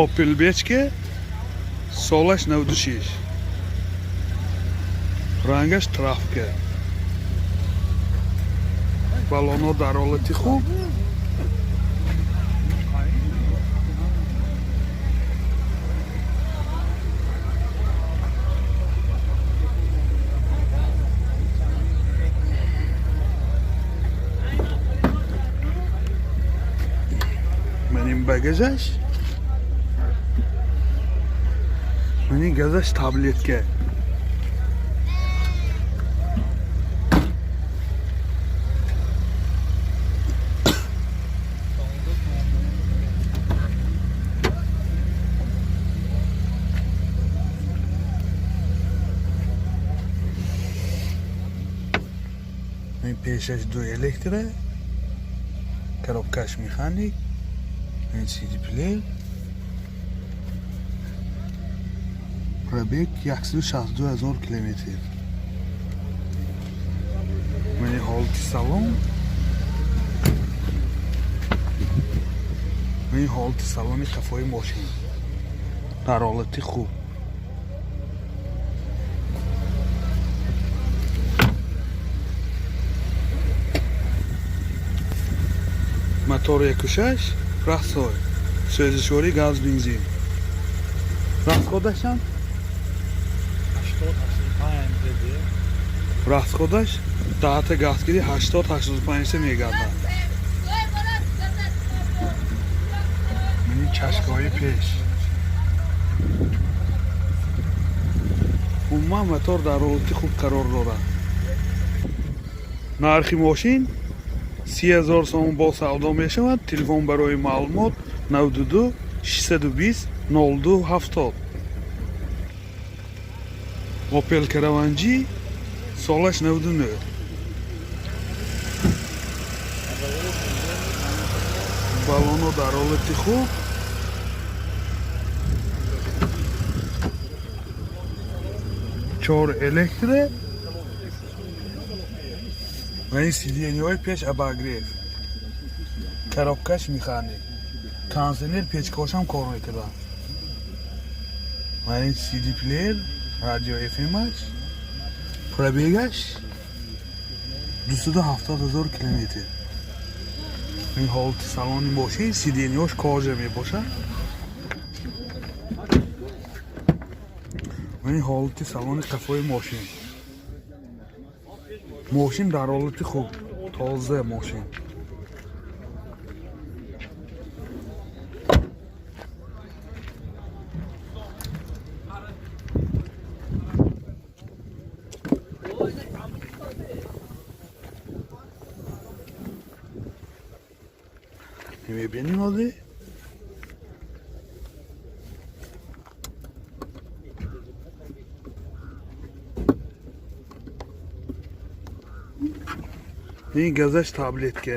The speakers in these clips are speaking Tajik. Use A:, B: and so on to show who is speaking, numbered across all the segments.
A: Opel Bechke, солаш 96. Рангаш травка. Балонҳо дар ҳолати хуб. Ман ин багажаш. Ман ин газаш таблетка. Ин пешаш ду электро, коробкаш механик, ин CD плеер. Пробег 162 ҳазор километр. Мани ҳолати салон. Мани ҳолати салони қафои мошин. Дар ҳолати хуб. Мотор 1.6, расой. Сӯзишворӣ газ, бензин. Расходашам?
B: 80 85 dedi.
A: Расходаш даҳта газгирӣ 80-85 мегардад. Мани чашкаҳои пеш. Умуман мотор дар ҳолати хуб қарор дорад. Нархи мошин 30 000 сомон, бо савдо мешавад. Телефон барои маълумот 92 620 02 70. Opel Caravan G, солаш 99. Балонҳо дар ҳолати хуб. Чор электро ва ин сиденьяҳои пеш обогрев. Коробкаш механик. Кондиционер, печкошам кор мекунад. Ва ин CD плеер, радио FM-аш, пробегаш 270 ҳазор километр. Ин ҳолати салони мошин, сиденьяш кожа мебошад. Ва ин ҳолати салони қафои мошин. Мошин дар ҳолати хуб, тоза мошин. Мебинем ҳозир. Ин газаш таблетка.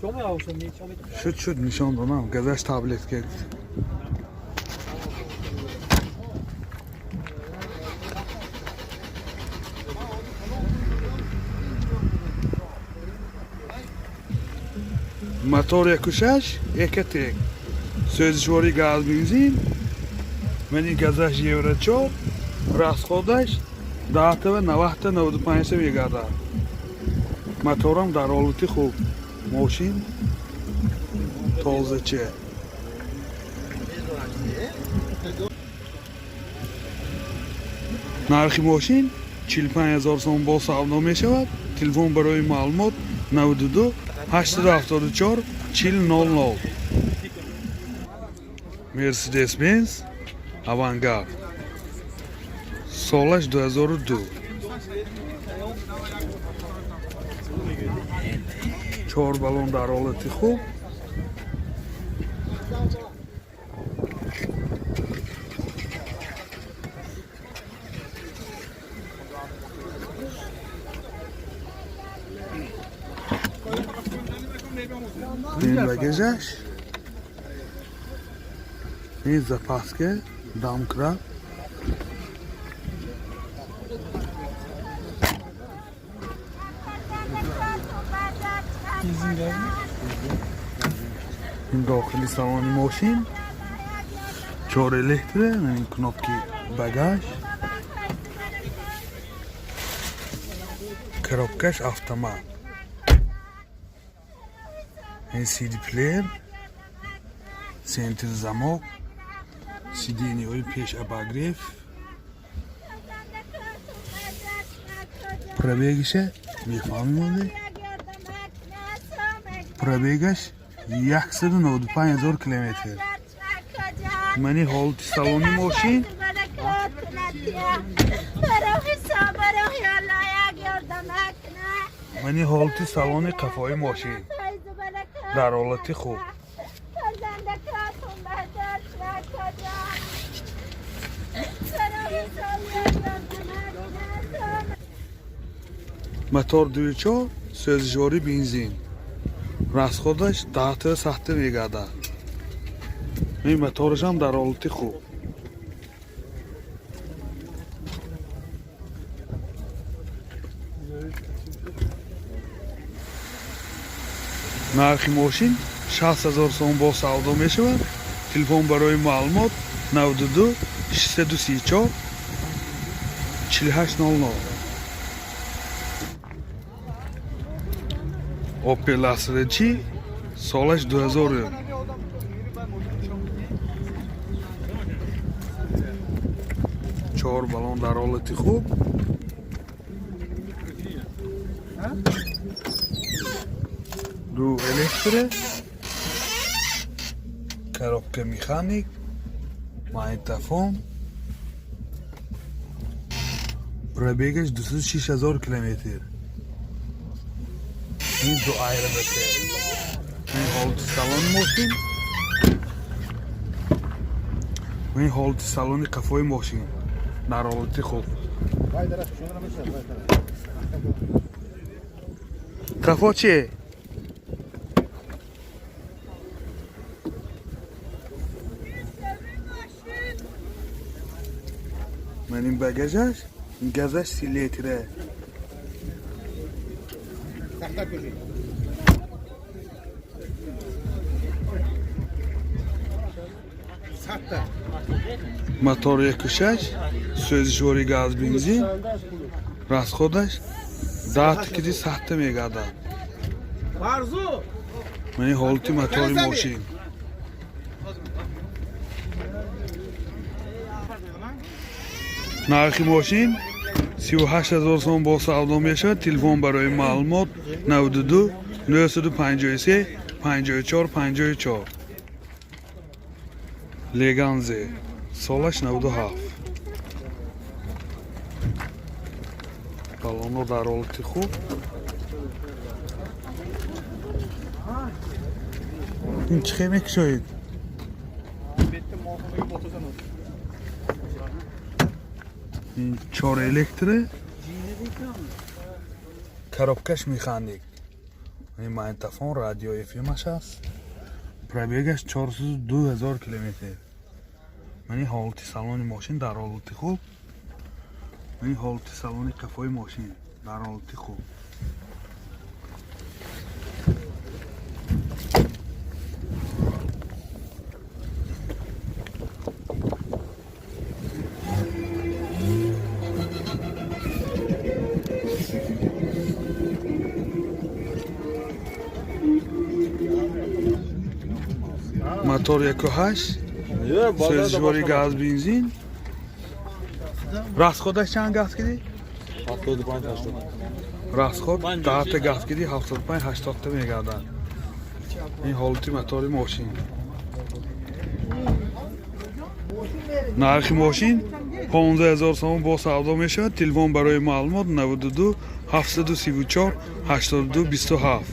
B: Чому я olsun? Чому?
A: Шуд, шуд, нишон додам. Газаш таблетка. Мотор 1.6 Ecotec. Сӯзишворӣ газ, бензин. Мани газаш евро 4, расходаш даҳтава навахта 95 мегардад. Моторам дар ҳолати хуб. Мошин тозача. Нархи мошин 45 ҳазор сом, бо савдо мешавад. Телефон барои маълумот 92 874 40 00. Mercedes Benz Avantgarde. Солаш 2002. Чор балон дар ҳолати хуб. Ин багажаш. Ин запаска, домкрат.
B: İzin geldi.
A: Ин дохили салони мошин, чор электро, ин кнопки багаж, коробкаш автомат, ин CD плеер, центр замок, сиденьяҳои пеш обогрев. Пробегиша мефаҳмимонде, пробегаш 195 000 километр. Мани ҳолати салони мошин. Мани ҳолати салони қафои мошин дар ҳолати хуб. Мотор 2.4, сӯзишворӣ бензин, расходаш 10 сахта мегардад. Ин моторашам дар ҳолати хуб. Нархи мошин 60 000 сом, бо савдо мешавад. Телефон барои маълумот 92 634 48 00. Opel Astra G, солаш 2000. Чор баллон дар ҳолати хуб, ду электро, коробка механик, магнитофон. Пробегаш 206 000 километр. Ин ду айрабака. Ин ҳолати салони мошин, ин ҳолати салони қафои мошин дар ҳолати хуб. Қафо чие? Ман ин багажаш, газаш 30 литра. Мотор 1.6, сӯзишвори газ, бензин, расходаш 10 киди сахта мегардад. Мани ҳолати мотори мошин. Нархи мошин 38 000 сом, бо савдо мешавад. Телефон барои маълумот 92 953 54 54. Леган З, солаш 97, баллонҳо дар ҳолати хуб. Ин чӣ хел мекушоед? Ин чор электро, коробкаш механик, ин магнитофон, радио FM-аш аст. Пробегаш 402 000 километр. Мани ҳолати салони мошин дар ҳолати хуб. Мани ҳолати салони қафои мошин дар ҳолати хуб. Мотор 1.8, сӯзишвори газ, бензин. Расходаш чанд газ кидӣ?
B: 75 80.
A: Расход 10-та газ кидӣ, 75 80-та мегардад. Ин ҳолати мотори мошин. Нархи мошин 15 000 сомон, бо савдо мешавад. Телефон барои маълумот 92 734 82 27.